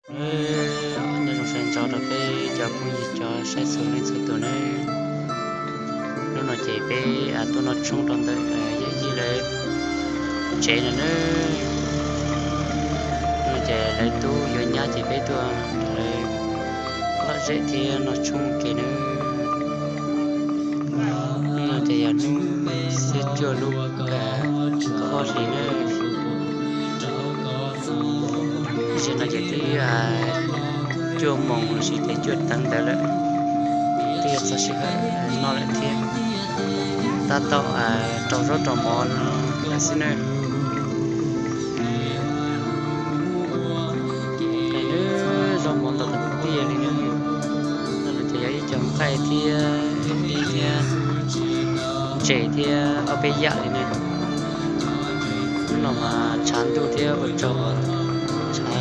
Nyob zoo sawv ntxov rau peb cov phooj ywg cov saib txhua leej txhua tus nawb. Hnub no ces peb tuaj noj tshoob rau ntawm yawm yij lawv tsev no nawb. Hnub no ces lawv tub yuav nyab ces peb tuaj lawv lom zem thiab noj tshoob ua ke nawb. Hnub no ces yog hnub xiab cuaj lub kaum ob hlis nawb. Tam sim no ces twb cuaj moos los sis ces cuaj teev ntawd lawm, twb yuav txog sij hawm noj lawm thiab. Tab tom rau zaub rau mov lawm xwb nawb. Zaub mov ntau tiag li nawb. No ces yog ib co nqaij thiab dib thiab ntses thiab ob peb yam li nawb. Hnub no mas tshav ntuj thiab ua rau tshav,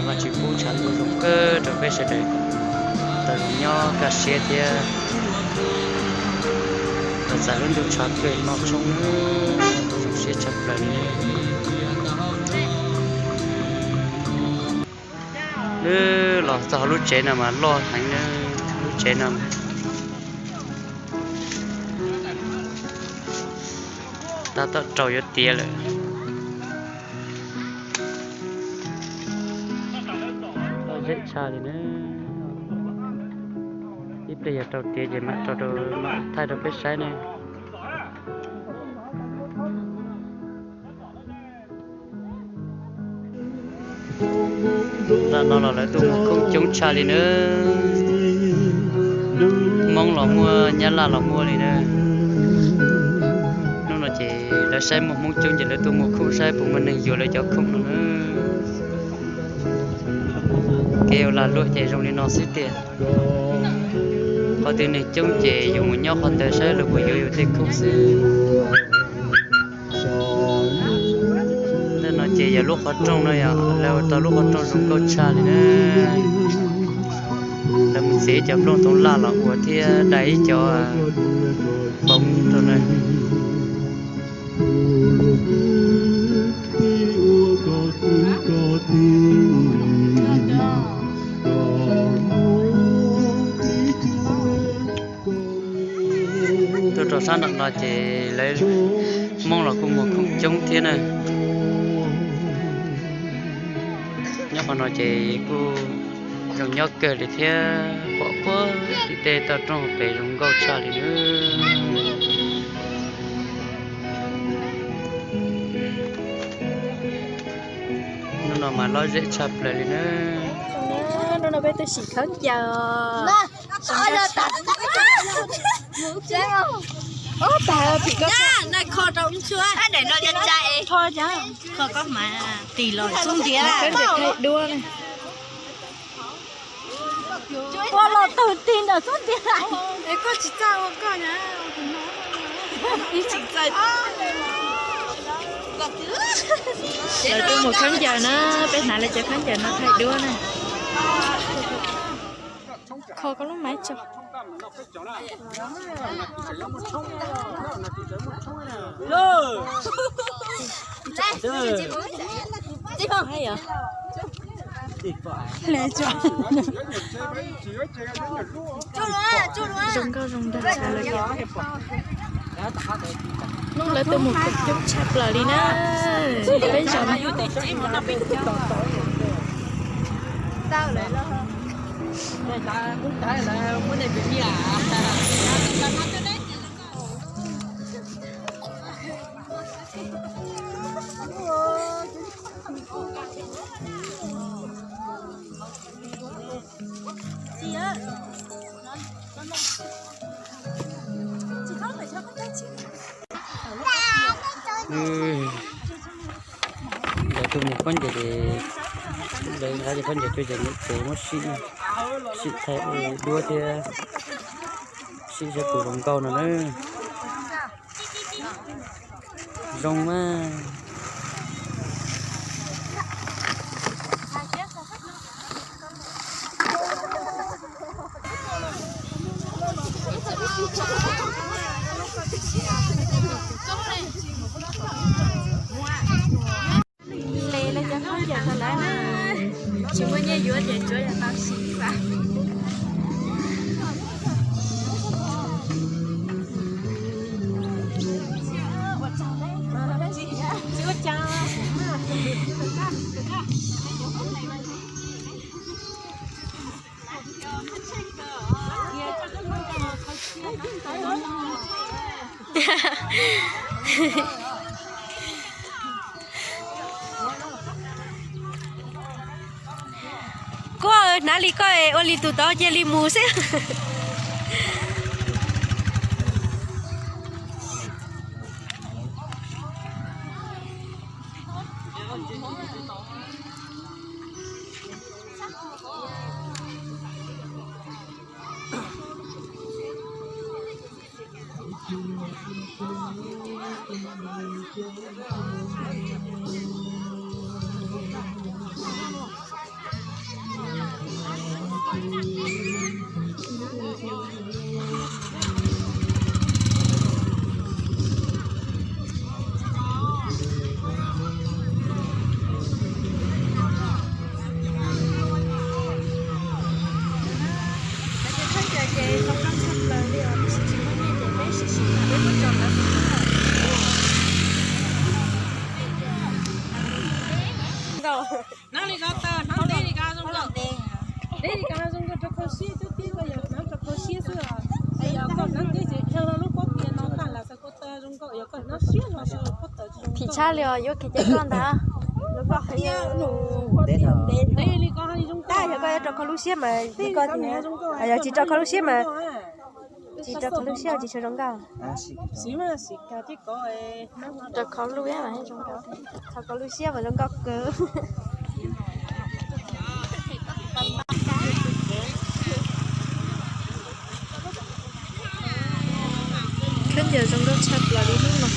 Vaj Tswv pub tshav ntuj zoo kawg rau peb sawv daws tau zoo nyob kaj siab thiab tau txais lub ntuj tshav kawg noj tshoob nawb, zoo siab tshaj plaws li nawb. Los txog lub tsev no mas loj heev nawb, lub tsev no tab tom rau yuav tiav lawm. Lom zem tshaj li nawb. Ib pliag yog rau tiav ces mam tso rau, mam thaij rau peb saib nawb. Tam no los lawv tuaj muag khoob coob tshaj li nawb. Hmoob los muaj, Nyab Laj los muaj li nawb. Hnub no ces lawv saib muaj Hmoob coob ces lawv tuaj muag khoob saib puas muaj neeg yuav lawv cov khoob no nawb. Kev ua lag luam ces zoo li no xwb tiag. Qhov twg neeg coob ces yus mus nyob qhov ntawd saib lawv puas yuav yus tej khoob xwb. Ntawm no ces yog lub qhov rooj no, yog lawv ua tau lub qhov rooj zoo nkauj tshaj li na. Lawv mus txiav ib co nplooj toov laj los ua thiab dai ib co poov rau na. Tuaj rau sab nram no ces lawv Hmoob los kuj muag khoom coob thiab na. Nyob qhov no ces kuj zoo nyob kawg li thiab, pom puag tim tej toj roob pem zoo nkauj tshaj li na. Hnub no mas lom zem tshaj plaws li na. Hnub no peb tuaj sim khaub ncaws. Tig los xub ntiag. Ua los tawg tig ntawm xub ntiag. Es koj tsis txaj ua koj na. Lawv tuaj mus khaub ncaws na, peb hnav lawv cov khaub ncaws no thaij duab na. Kho koj lub maiv tso. Zoo nkauj zoo nraug tshaj lawm. Hnub lawv tuaj mus coob tshaj plaws li na. Peb zos no. Lawv tuaj mus khaub ncaws ces, lawv nqa cov khaub ncaws tuaj ces niam tsev muab sim, sim thaij duab thiab sim saib puas zoo nkauj no na. Zoo mas. Les lawv cov khaub ncaws tau lawm na. Tsis muaj nyiaj yuav ces tsuav yog Kuv hnav li koj es ua li tus tod cia li mus xwb. Hnub li ko tawg, hnub deb li ko zoo nkauj, deb li ko zoo nkauj rau kho siab, twb tib ko yog hnub rau kho siab xwb os. Yog koj hnub deb ces dhau lub pob tiav no tag los xav koj tawg zoo nkauj, yog koj hnub siab los xav koj tawg zoo nkauj. Phim tshaj li os, yuav kiag cov koj ntag. Deb li ko zoo nkauj, yog koj yuav rau kho lub siab mas li ko tiag, yog tsis rau kho lub siab mas, tsis rau kho lub siab tsis tshua zoo nkauj. Rau kho lub siab mas zoo nkauj, rau kho lub siab mas zoo nkauj kawg. Khaub ncaws zoo nkauj tshaj plaws li hnub no.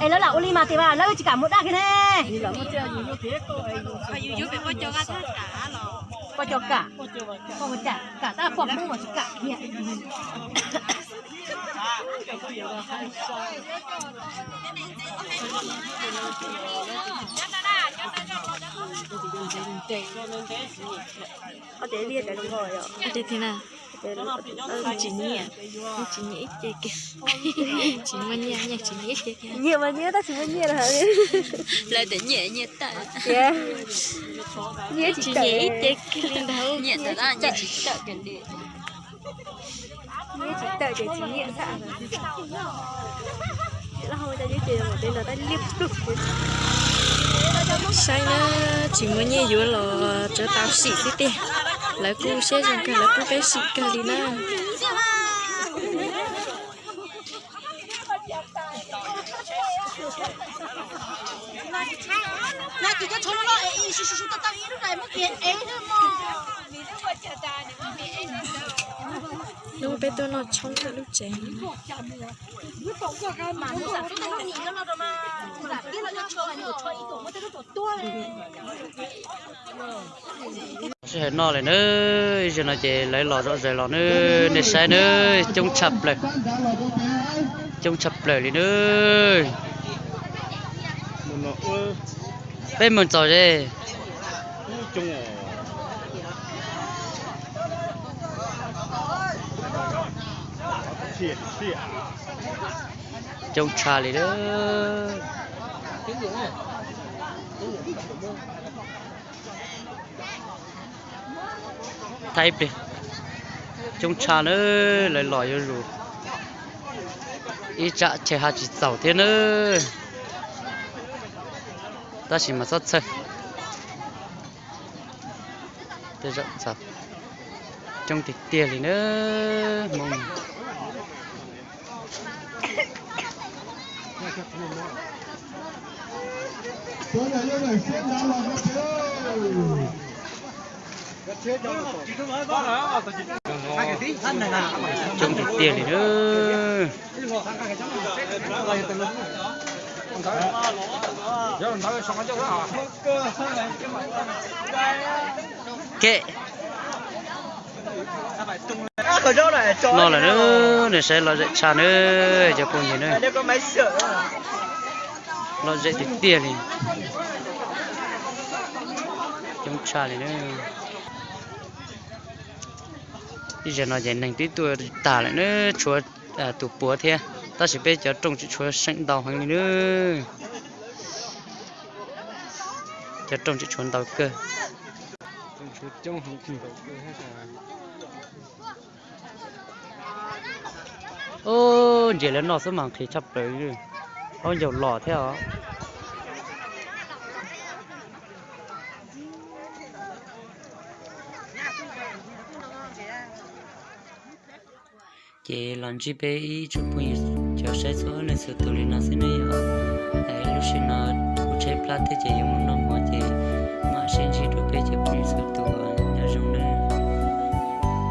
Es lawv lam ua li mas tias lawv tsis kam muab daj kiag ne. Koj cov kam, koj ua cas kam tab pom hnub mas tsis kam kiag. Koj cov liaj cov zoo nkauj yom? Tsis nyiam, tsis nyiam ib ce kiag. Tsis muaj nyiaj, nyiaj tsis nyiam ib ce kiag. Nyiam mas nyiam tab sis muaj nyiaj lawm. Lawv tias nyiam nyiam tawm. Nyiam tsis nyiam ib ce kiag li ntag. Nyiam tawm, nyiam tsis tawm kiag li. Nyiam tsis tawm ces tsis nyiam tawm. Lawv ho cov nyiam ces mus tej no tab liab plug. Saib na, tsis muaj nyiaj yuav los tsuav tau sim xwb tiag. Lawv kuj siab zoo kawg, lawv pub peb sim kawg li na. Hnub peb tuaj noj tshoob ntawm lub tsev. Sij hawm no lawm na, zaum no ces lawv los zom zaws los na, nej saib na, coob tshaj plaws, coob tshaj plaws li na. Peb mus txog ze. Coob tshaj li lawm. Thaib pliag, coob tshaj na, lawv los yuav zus ib tsam chaw ha tsis txaus thiab na, tab sis mas txhob txhawj. Tej zaum txog coob tiag tiag li na, Hmoob. Coob tiag tiag li na. Ke no lawm na, nws saib los zem tshaj na, cov phooj ywg na. Lom zem tiag tiag li. Coob tshaj li na. Ib zaug no ces neeg twb tuaj tag lawm na, tshuav tus puav thiab, tab sis peb cov rooj tseem tshuav seem ntau heev li na. Cov rooj tseem tshuav ntau kawg. Ub, ntsia lawv noj xwb mas nqhis tshaj plaws li. Aub ncaug los thiab os. Ces los ntsib peb ib tsoom phooj ywg cov saib txhua leej txhua tus li no xwb ne yom. Lub sij hawm no kuv tshaib plab thiab ces yuav mus noj mov